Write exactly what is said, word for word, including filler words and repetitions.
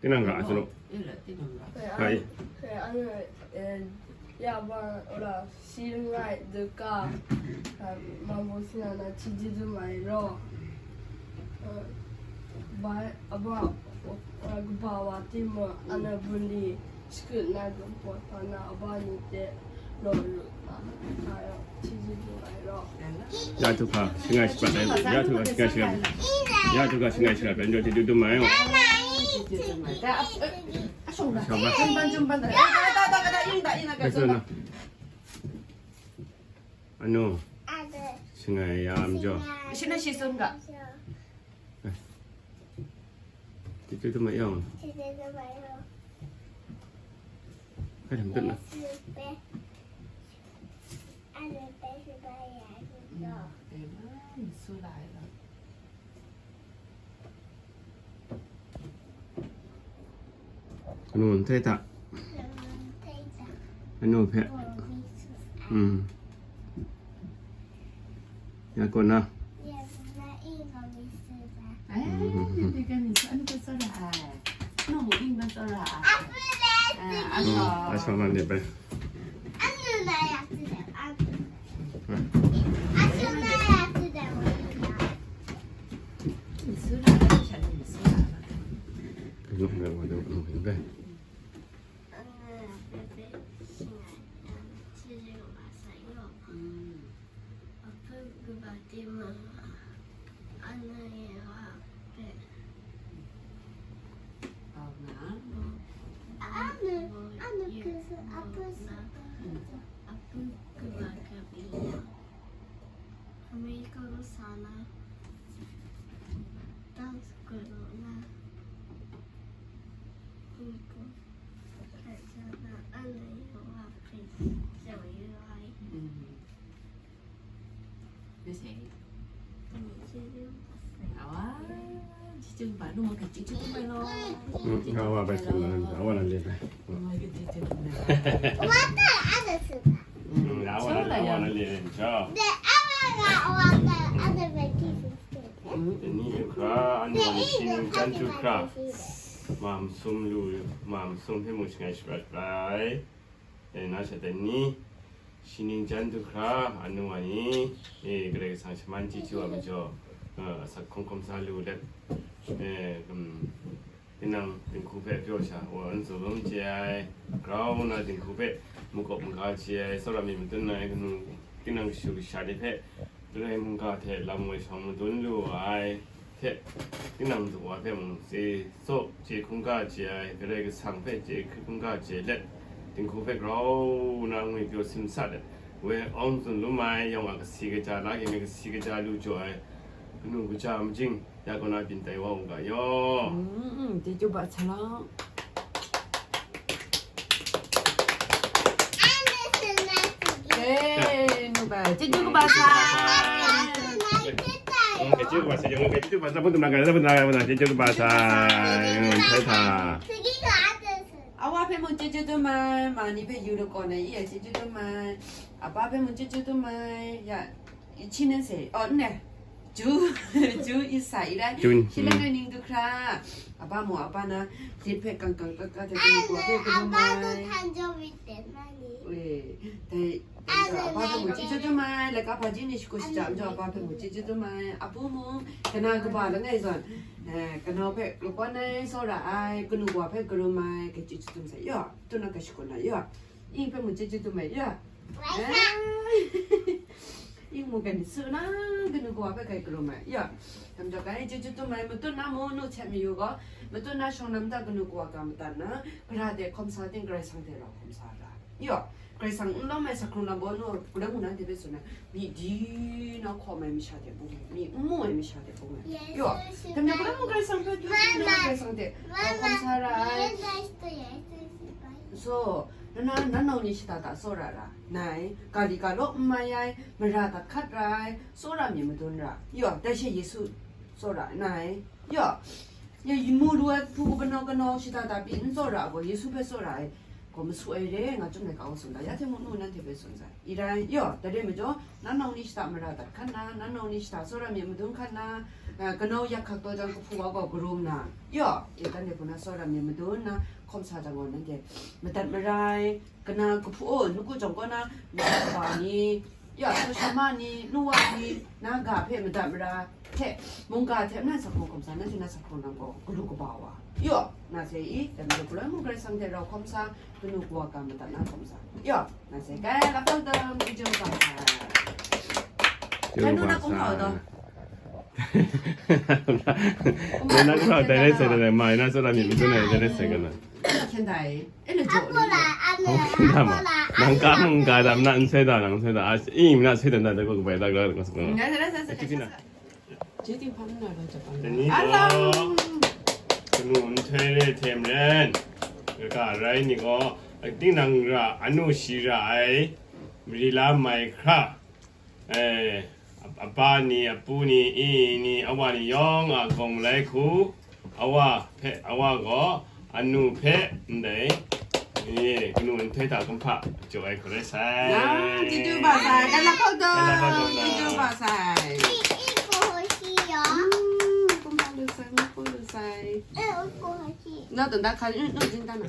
Tinang ga, asa no. Ila, tinang ga. Hai. Anu, eh, ya ba, ora, si ngai de ka, eh, mambo sina na chi ji du mai ro. Eh, ba, aba, ora, ba wa ti mo, ana bun di, skut na gun po, pa na, aba ni te, lo lu, a, a, chi ji du mai ro. Ya tu ka, singai sipat ai, ya tu ka, singai sipat. Ya tu ka, singai sipat, enjoy tu tu mai. Anu, singai ya amjo. Shina shi sun ga. Ti tu tu mai yong. Kai dam tu na. Anu nte ta. Anu phe. Hmm. Ya ko na. Ai, dia kan ni, anu ka sora ai. No, mo ing ka sora ai. Ah, asa. Hmm, asa man de pe. Anu na ya tu de. Anu na ya tu de. Sora, sora, sora. Anu na ya tu de. Awa, cici ba, nu ma ka cici ba lo. Awa ba sila, awa na le ba. Awa na le, awa na le. Ni kra, anu ni shin kan tu kra. Mam sum lu, mam sum he mu shingai shibrat bai. E, na sha teng ni, shi ning jan du hkra, anu wa ni, e, Karai Kasang shaman chyeju a majaw, e, asak hkawm hkawm sa lu let, e, um, tinang dinghku hpe pyaw sha, wa n tsun lawm chye ai, grau na dinghku hpe makawp maga chye ai, tsawra myit madun ai, kanu, tinang kashu kasha ni hpe, Karai mungga hte lam ngoi shawng madun lu ai hte, tinang daw wa hpe mung chye tsaw, chye hkungga chye ai, Karai Kasang hpe chye hkungga chye let, dinghku hpe grau na ngwi pyaw simsa let, woi awng tsun lum ai, yawng a kasi kaja la, yawng a kasi kaja lu jaw ai, kanu kaja majing, ya kaw na byin tai wa u ga yaw. Mm, mm, chyeju ba sa lang. Hey, nu bai. Chyeju kaba sa. Chyeju kaba sa, chyeju kaba sa, chyeju kaba sa, chyeju kaba sa. Awa hpe mung chyeju dum ai, ma ni hpe yu lakawn ai, i a chyeju dum ai, apa hpe mung chyeju dum ai, ya, Chi nan se, oh, ne. Ju, ju isa i rai. Jun, shi lan mm. Rai ning du hkra. Apa mu apa na, lit hpe kang kang kak kak hte kanu kawa hpe karum ai. Woi, dai, apa hpe mu chyeju dum ai, laka hpa ji ni shagu shaja majaw apa hpe mu chyeju dum ai. Apu mung, kana kaba langai zawn, eh, kanau hpe lakawn ai, tsawra ai, kanu kawa hpe karum ai, ka chyeju dum sai, ya, tuna ka shakun ai, ya. Ing hpe mu chyeju dum ai, ya. Eh? Ing mu gani su na, kanu kawa hpe kai karum ai, ya. Tam jaw kai, chyeju dum ai, matut na mu nu hte mayu gaw, matut na shawng na mata kanu kawa ga madat na, gara de hkawm sa ting, Karai Kasang hte rau hkawm sa ra. Ya, Karai Kasang n lawm ai sa hkrung lam gaw nu, galang mu na de hpe tsun ai, myi di na hkawm ai masha de bung ai, myi n mu ai masha de bung ai. Ya, tam jaw galang mu Karai Kasang hpe du na Karai Kasang hte rau hkawm sa ra ai. So, na na, na nau ni shada da tsawra ra, nai, ga li ga law n mai ai, mara dat hkat ra ai, tsawra mi madun ra, yaw, dai she Yesu tsawra, nai, yaw, ya, mu lu ai hpu kaba nau kanau shada da pyi n tsawra gaw, Yesu hpe tsawra ai, Gaw masu ai re nga chyum ai kau tsun da, ya hte mung nu nanhte hpe tsun sai. I rai, yaw, dai re majaw, nan nau ni shata mara dat hkan na, nan nau ni shata tsawra myit madun hkan na, eh, kanau yak hkak taw jang kahpu wa gaw karum na, yaw, e, dan de hku na tsawra myit madun na, hkawm sa jang gaw nanhte madat marai, kana kahpu, o, nuku jawng kaw na, na kaba ni, ya, sasha ma ni, nu wa ni, na ga hpe madat mara, hte, mungga hte maren sa hkawng hkawm sa, nanhte na sa hkawng nang gaw galu kaba wa. Yaw, na sai i, dai majaw galoi mung Karai Kasang hte rau hkawm sa, kanu kawa ga madat na hkawm sa. Yaw, na sai, kai, lap tau tau, i jaw ba sa. Kanu na kung hkau taw. Nang na kung hkau, dai rai sai, dai rai, mai na, so da mi, mi, dai rai sai, kana. Hkyen dai. E, le jaw ni. Hkyen da ma. Nang ka, nang ka da, mna, n sai da, nang sai da. A, i, mna, sai da, da, da, ko, ko, bai, da, da, ko, ko. Nga, sai da, sai da, sai da. Tani gaw, kanu nhtoi re hte maren, kaga rai ni gaw, tinang ra, anu shi ra ai, mari la mai hkra, eh, a, a pa ni, a pu ni, i ni, a wa ni yawng a gawng malai hku, a wa hpe, a wa gaw, anu hpe ndai, e, kanu nhtoi hta kumhpa jaw ai hku rai sai. Ah, chyeju ba sai, kai lap hkau taw, kai lap hkau taw. Chyeju ba sai. 一口吸哟。 Mm, kumhpa lu sai, kumhpa lu sai. 哎，我一口吸。 Na tanda hkan, mm, mm, jin dan na.